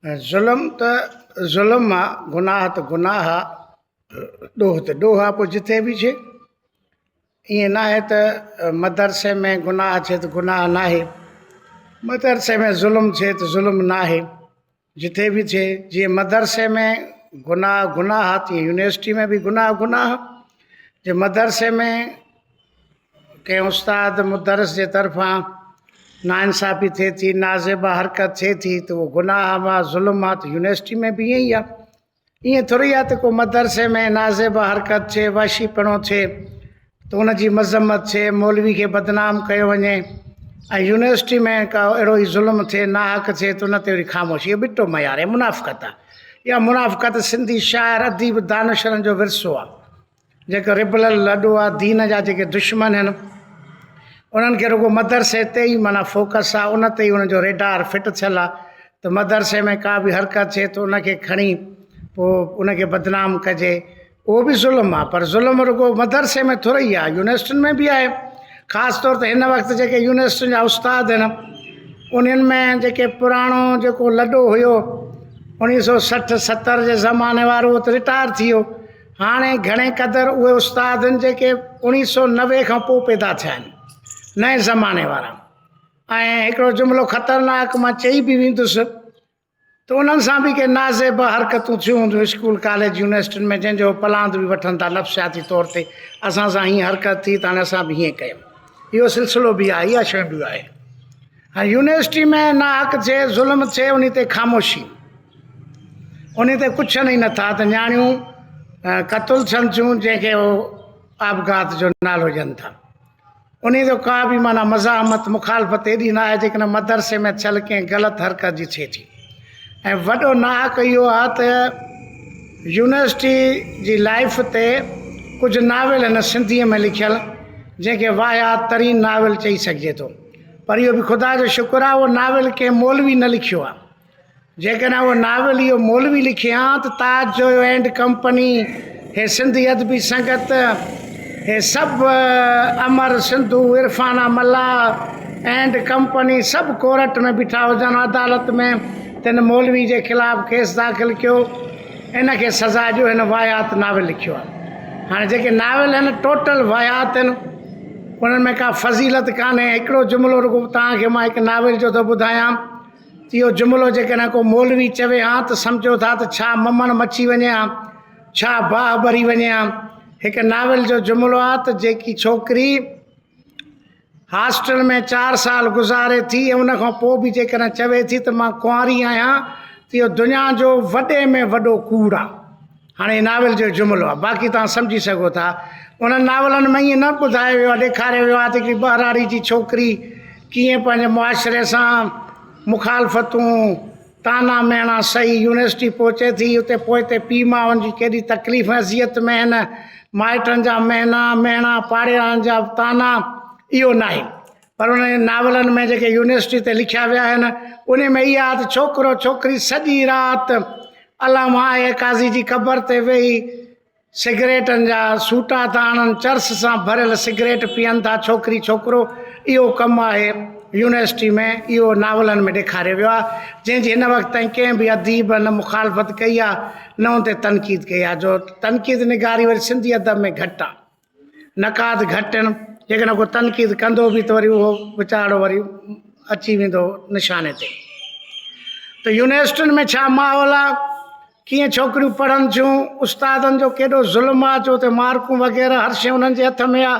ظلم ته ظلم آ، گناهه ته گناهه آ، ڏوهه ته ڏوهه آ، پوء جتي به ٿئي. ائين ناهي ته مدرسي ۾ گناهه ٿئي ته گناهه ناهي، مدرسي ۾ ظلم ٿئي ته ظلم ناهي، جتي به ٿئي. جيئن مدرسي ۾ گناهه گناهه آ تيئن يونيورسٽي ۾ به گناهه گناهه آ. جي مدرسي ۾ ڪنهن استاد مدرس جي طرفان ناانصافي ٿئي ٿي، نازيبا حرڪت ٿئي ٿي ته اهو گناهه آ، ظلم آ ته يونيورسٽي ۾ به ائين ئي آ. ائين ٿوري آ ته ڪو مدرسي ۾ نازيبا حرڪت ٿئي، وحشي پڻو ٿئي ته ان جي مذمت ٿئي، مولوي کي بدنام ڪيو وڃي ۽ يونيورسٽي ۾ ڪا اهڙو ئي ظلم ٿئي، ناحق ٿئي ته ان تي وري خاموشي. اهو ٻٽو معيار آهي، منافقت آ. اها منافقت سنڌي شاعر، اديب، دانشورن جو ورثو آ. جيڪو ربلل لڏو آ، دين جا جيڪي دشمن آهن انهن کي رڳو مدرسي تي ئي معنيٰ فوڪس آ، ان تي ئي انهن جو ريڊار فٽ ٿيل آ ته مدرسي ۾ ڪا به حرڪت ٿئي ته ان کي کڻي پوء ان کي بدنام ڪجي، اهو به ظلم آ، پر ظلم رڳو مدرسي ۾ ٿورو ئي آ، يونيورسٽين ۾ به آهي، خاص طور تي هن وقت جيڪي يونيورسٽين جا استاد آهن انهن ۾ جيڪي پراڻو جيڪو لڏو هيو اڻويهه سو 60 70 جي زماني وارو اهو ته رٽائر ٿي ويو. هاڻي گهڻي قدر اهي استاد آهن جيڪي 1990 کان پوء پيدا ٿيا آهن، نئين زماني وارا. ۽ هڪڙو جملو خطرناڪ مان چئي به ويندس ته انهن سان به ڪي نازيبا حرڪتون ٿيون هونديون اسڪول، ڪاليج، يونيورسٽين ۾ جنهن جو هو پلاند به وٺن ٿا نفسياتي طور تي اسان سان هيئن حرڪت ٿي ته هاڻي اسان به هيئن ڪيون. اهو سلسلو به آهي، اها شيء به آهي. هاڻي يونيورسٽي ۾ ناحق ٿئي، ظلم ٿئي انهي تي خاموشي. انهي تي ڪڇن ئي نٿا ته نياڻيون قتل ٿين ٿيون جنهن کي هو آپگهات جو نالو ڏين ٿا. انهي جو ڪا به معنيٰ مزاحمت مخالفت ايڏي نه آهي جيڪڏهن مدرسي ۾ ٿيل ڪنهن غلط حرڪت جي ٿئي ٿي. ۽ وڏو ناحق اهو آهي ته يونيورسٽي جي لائيف تي ڪجهه ناول هن سنڌيء ۾ لکيل جنهن کي واهيات ترين ناول چئي سگهجي ٿو. پر اهو به خدا جو شڪر آهي اهو ناول ڪنهن مولوي نه لکيو آهي. جيڪڏهن اهو ناول اهو مولوي لکي ها ته تاج جويو اينڊ ڪمپني، هي سنڌي ادبي سنگت، هي سڀ امر سنڌو، عرفانا ملاح اينڊ ڪمپني سڀ ڪورٽ ۾ بيٺا هجن عدالت ۾ ته هن مولوي جي خلاف ڪيس داخل ڪيو ان کي سزا ڏيو هن واهيات ناول لکيو آهي. هاڻي جيڪي ناول آهن ٽوٽل واهيات آهن انهن ۾ ڪا فضيلت ڪانهي هڪڙو جملو رڳو توهان کي مان هڪ ناول جو ٿو ٻڌايان. اهو جملو جيڪڏهن ڪو مولوي چوي ها ته سمجهو ٿا ته ڇا ممڻ مچي وڃي ها، ڇا باهه ٻري وڃي ها. هڪ ناول جو جملو آهي ته جيڪي ڇوڪري هاسٽل ۾ چار سال گذاري ٿي ۽ ان کان پوء به جيڪڏهن چوي ٿي ته مان ڪنواري آهيان ته اهو دنيا جو وڏي ۾ وڏو ڪوڙ آهي. هاڻي هي ناول جو جملو آهي باقي توهان سمجهي سگهو ٿا. انهن ناولن ۾ ائين نه ٻڌايو ويو آهي ڏيکاريو ويو آهي ته هڪڙي ٻهراڙي جي ڇوڪري ڪيئن پنهنجي معاشري سان مخالفتون، طعنا مهڻا سهي يونيورسٽي پهچي ٿي، اتي پوئتي پيء ماء جي ڪيڏي تڪليف ۽ اذيت ۾ آهن، مائٽن جا مهنا، مهڻا، پاڙي وارن جا طعنا، اهو ناهي. پر انهن ناولن ۾ جيڪي يونيورسٽي تي لکيا ويا آهن، انهي ۾ اها آهي ته ڇوڪرو ڇوڪري سڄي رات علامه آء آء قاضي جي قبر تي ويهي سگريٽن جا سوٽا ٿا آڻن، چرس سان ڀريل سگريٽ پيئن ٿا، ڇوڪري ڇوڪرو اهو ڪم آهي يونيورسٽي ۾ اهو ناولن ۾ ڏيکاريو ويو آهي، جنهن جي هن وقت تائين ڪنهن به اديب نه مخالفت ڪئي آهي نه ان تي تنقيد ڪئي آهي، جو تنقيد نگاري وري سنڌي ادب ۾ گهٽ آهي. نقاد گهٽ آهن، جيڪڏهن ڪو تنقيد ڪندو به ته وري اهو ويچارو وري اچي ويندو نشاني تي. ته يونيورسٽين ۾ ڇا ماحول آ، ڪيئن ڇوڪريون پڙهن ٿيون، استادن جو ڪيڏو ظلم آ جو اتي مارڪون وغيره هر شيء انهن جي هٿ ۾ آ،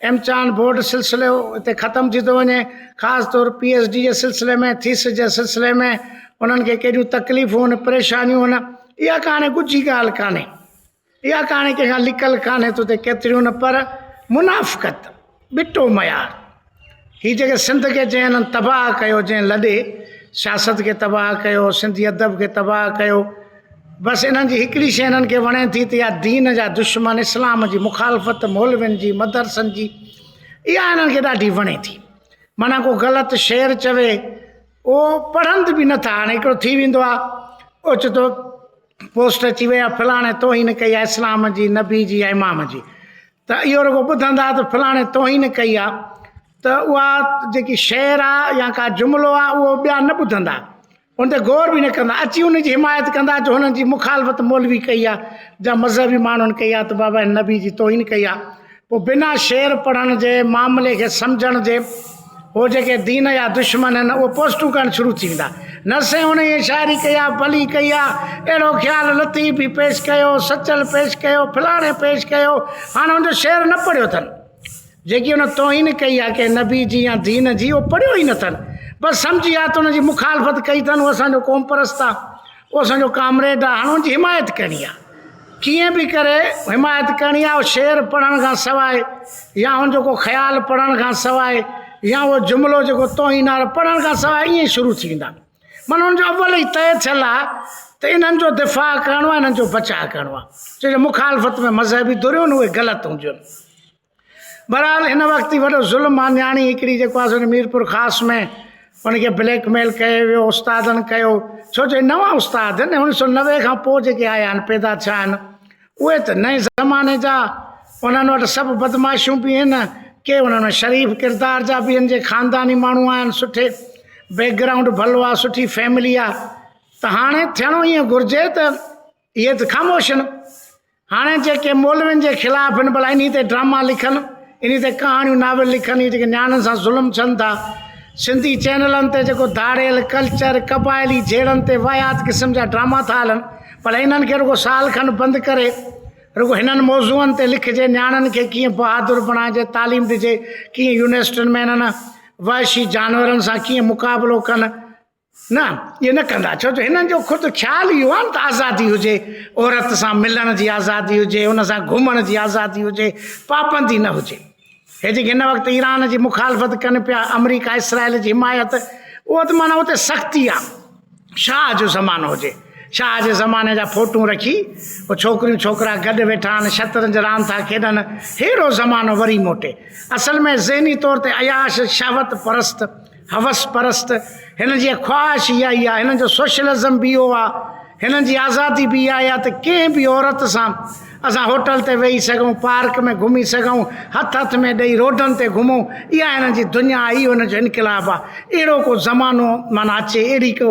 امتحان بورڊ سلسلو اتي ختم ٿي ٿو وڃي، خاص طور پي ايڇ ڊي جي سلسلي ۾ ٿيسز جي سلسلي ۾ انهن کي ڪيڏيون تڪليفون آهن، پريشانيون آهن، اها ڪهاڻي ڳجهي ڳالهه ڪانهي. اها ڪهاڻي ڪنهن کان لڪل ڪانهي تو تي ڪيتريون نه پر منافقت، ٻٽو معيار. هي جيڪي سنڌ کي جنهن هنن تباهه ڪيو، جنهن لڏي سياست کي تباهه ڪيو، سنڌي ادب کي تباهه ڪيو، بس انهن جي هڪڙي شيء انهن کي وڻي ٿي ته اها دين جا دشمن، اسلام جي مخالفت، مولوين جي، مدرسن جي، اها انهن کي ڏاڍي وڻي ٿي. معنيٰ ڪو غلط شعر چوي، اهو پڙهند به نٿا. هاڻي هڪڙو ٿي ويندو آهي اوچتو پوسٽ اچي وئي آهي فلاڻي توهين ڪئي آهي اسلام جي نبي جي يا امام جي ته اهو رڳو ٻڌندا ته فلاڻي توهين ڪئي آهي ته اها جيڪي شعر آهي يا ڪا جملو آهي اهو ٻيا نه ٻڌندا. ان تي غور به نه ڪندا، اچي ان جي حمايت ڪندا جو هنن جي مخالفت مولوي ڪئي آ جا مذهبي ماڻهن ڪئي آ ته بابا هن نبي جي توهين ڪئي آ. پوء بنا شعر پڙهڻ جي، معاملي کي سمجهڻ جي هو جيڪي دين جا دشمن آهن اهي پوسٽون ڪرڻ شروع ٿي ويندا. نه سائين هن ائين شاعري ڪئي آ، ڀلي ڪئي آ، اهڙو خيال لطيف به پيش ڪيو، سچل پيش ڪيو، فلاڻي پيش ڪيو، هاڻ هن جو شعر نه پڙهيو اٿن. جيڪي هن توهين ڪئي آهي ڪنهن نبي جي يا دين جي اهو پڙهيو ئي نه اٿن بس سمجهي ويا ته ان جي مخالفت ڪئي اٿن اهو اسان جو قومپرست آهي اهو اسان جو ڪامريڊ آهي هاڻي ان جي حمايت ڪرڻي آهي ڪيئن به ڪري حمايت ڪرڻي آهي اهو شعر پڙهڻ کان سواء يا ان جو ڪو خيال پڙهڻ کان سواء يا اهو جملو جيڪو توهين آهي پڙهڻ کان سواء ائين شروع ٿي ويندا معنيٰ ان جو اول ئي طئي ٿيل آهي ته انهن جو دفاع ڪرڻو آهي انهن جو بچاء ڪرڻو آهي ڇو جو مخالفت ۾ مذهبي ڌريون آهن اهي غلط هونديون آهن بهرحال هن وقت هي وڏو ظلم آهي نياڻي هڪڙي جيڪو آهي سو ميرپور خاص ۾ ان کي بليڪ ميل ڪيو ويو استادن ڪيو ڇو جو نوان استاد آهن 1990 کان پوء جيڪي آيا آهن پيدا ٿيا آهن اهي ته نئين زماني جا انهن وٽ سڀ بدمعاشيون به آهن ڪي انهن ۾ شريف ڪردار جا به آهن جي خانداني ماڻهو آهن سٺي بيڪ گرائونڊ ڀلو آهي سٺي فيملي آهي ته هاڻي ٿيڻو ائين گهرجي ته اهي ته خاموش آهن هاڻي جيڪي مولوين جي خلاف آهن ڀلا انهي تي ڊراما لکن انهي تي ڪهاڻيون ناول لکن اهي جيڪي نياڻين سان ظلم ٿين ٿا سنڌي چينلن تي جيڪو ڌاڙيل ڪلچر قبائلي جهيڙن تي واهيات قسم جا ڊراما ٿا هلن ڀلا انهن کي رڳو سال کن بند ڪري رڳو هنن موضوعن تي لکجي نياڻين کي ڪيئن بهادر بڻائجي تعليم ڏجي ڪيئن يونيورسٽين ۾ انهن وحشي جانورن سان ڪيئن مقابلو ڪن نه اهي نه ڪندا ڇو جو هنن جو خود خيال اهو آهي نه ته آزادي هجي عورت سان ملڻ جي آزادي هجي ان سان گهمڻ جي آزادي هجي پابندي نه هجي هي جيڪي هن وقت ايران جي مخالفت ڪن پيا آمريڪا اسرائيل جي حمايت اهو ته معنيٰ اتي سختي آهي شاهه جو زمانو هجي شاهه جي زماني جا فوٽون رکي پوء ڇوڪريون ڇوڪرا گڏ ويٺا آهن شطرنج راند ٿا کيڏن ههڙو زمانو وري موٽي اصل ۾ ذهني طور تي عياش شهوت پرست هوس پرست، هنن جي خواهش اها ئي آهي، هنن جو سوشلزم به اهو آهي، هنن جي آزادي به اها ئي آهي ته ڪنهن به عورت سان اسان هوٽل تي ويهي سگهون، پارڪ ۾ گهمي سگهون، هٿ هٿ ۾ ڏئي روڊن تي گهمون، اها هنن جي دنيا آهي، اهو هنن جو انقلاب آهي. اهڙو ڪو زمانو معنيٰ اچي، اهڙي ڪو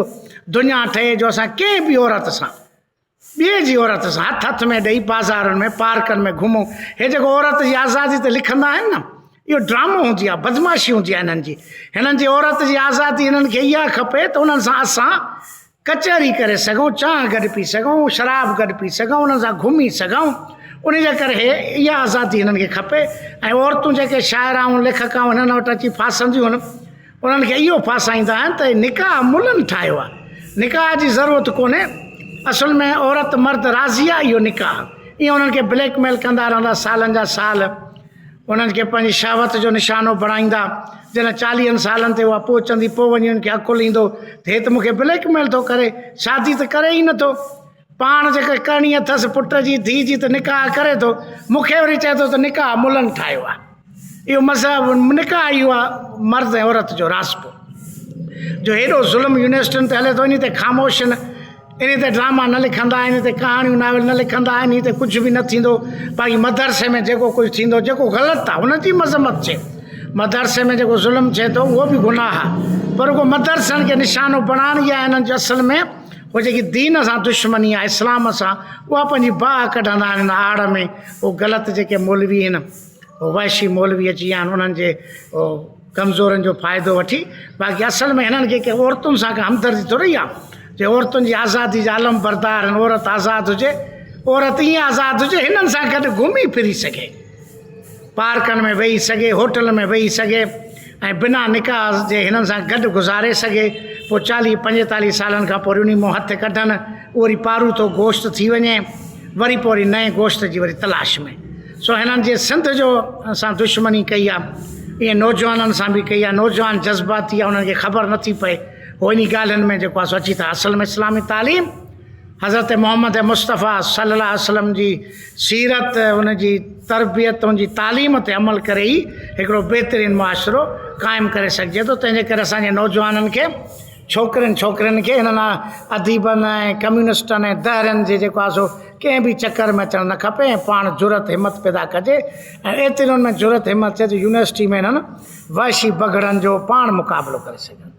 دنيا ٺهي جو اسان ڪنهن به عورت سان. ٻئي جي عورت سان هٿ هٿ ۾ ڏئي بازارن ۾ پارڪن ۾ گهمون. هي جيڪو عورت جي آزادي تي لکندا آهن نه اهو ڊرامو هوندي آهي بدمعاشي هوندي آهي هنن جي. هنن جي عورت جي آزادي هنن کي اها کپي ته انهن سان اسان ڪچهري ڪري سگهون، چانهه گڏ پي سگهون، شراب گڏ پي سگهون، انهن سان گهمي سگهون. ان جي ڪري هي اها آزادي هنن کي کپي ۽ عورتون جيڪي شاعرائون ليکڪائون هنن وٽ اچي ڦاسنديون آهن. انهن کي اهو ڦاسائيندا آهن ته نڪاح ملن ٺاهيو آهي، نڪاح جي ضرورت ڪونهي، اصل ۾ عورت مرد راضي آهي اهو نڪاح. ائين انهن کي بليڪ ميل ڪندا رهندا سالن جا سال، انهن کي پنهنجي شهوت جو نشانو بڻائيندا، جڏهن چاليهن سالن تي اها پهچندي پوء وڃي انهن کي عقل ايندو ته هي ته مون کي بليڪ ميل ٿو ڪري، شادي ته ڪري ئي نٿو، پاڻ جيڪا ڪرڻي اٿس پٽ جي ڌيء جي ته نڪاح ڪري ٿو، مون کي وري چئي ٿو ته نڪاح ملن ٺاهيو آهي. اهو مذهب نڪاح اهو آهي مرد ۽ عورت جو راسپو جو هيڏو ظلم يونيورسٽين تي هلي ٿو انهي تي خاموش آهن انهي تي ڊراما نه لکندا انهي تي ڪهاڻيون ناول نه لکندا انهي تي ڪجهه به نه ٿيندو باقي مدرسي ۾ جيڪو ڪجهه ٿيندو جيڪو غلط آهي ان جي مذمت ٿئي مدرسي ۾ جيڪو ظلم ٿئي ٿو اهو به گناهه آهي پر رڳو مدرسن کي نشانو بڻائڻ يا انهن جو اصل ۾ هو جيڪي دين سان دشمني آهي اسلام سان اها پنهنجي باهه ڪڍندا آهن ان آڙ ۾ هو غلط جيڪي مولوي آهن هو وحشي مولوي اچي ويا آهن انهن جي ڪمزورن جو فائدو وٺي باقي اصل ۾ هنن کي ڪنهن عورتن سان ڪا همدردي ٿوري آهي جي عورتن جي آزادي جا علم بردار آهن عورت آزاد هجي عورت ائين آزاد هجي هنن سان گڏ گهمي ڦري سگهي پارڪن ۾ ويهي سگهي، هوٽل ۾ ويهي سگهي ۽ بنا نڪاح جي هنن سان گڏ گذاري سگهي، پوء چاليهه پنجيتاليهه سالن کان پوء وري انهي مون هٿ ڪڍن، اهو وري پاروٿو گوشت ٿي وڃي، وري پوء وري نئين گوشت جي وري تلاش ۾. سو هنن جي سنڌ جو سان دشمني ڪئي آ، ائين نوجوانن سان به ڪئي آ، نوجوان جذباتي آ، انهن کي خبر نٿي پئي، هو انهي ڳالهين ۾ جيڪو آ سو اچي ٿا، اصل ۾ اسلامي تعليم. حضرت محمد مصطفيٰ صلي الله عليه وسلم جي سيرت، ان جي تربيت، ان جي تعليم تي عمل ڪري ئي هڪڙو بهترين معاشرو قائم ڪري سگهجي ٿو. تنهن جي ڪري اسان جي نوجوانن کي، ڇوڪرين ڇوڪرين کي هنن اديبن ۽ ڪميونسٽن ۽ دهرين جي جيڪو آهي سو ڪنهن به چڪر ۾ اچڻ نه کپي ۽ پاڻ جرئت همت پيدا ڪجي ۽ ايتري ان ۾ جرئت همت ٿئي ته يونيورسٽي ۾ هنن وحشي بگهڙن جو پاڻ مقابلو ڪري سگهن.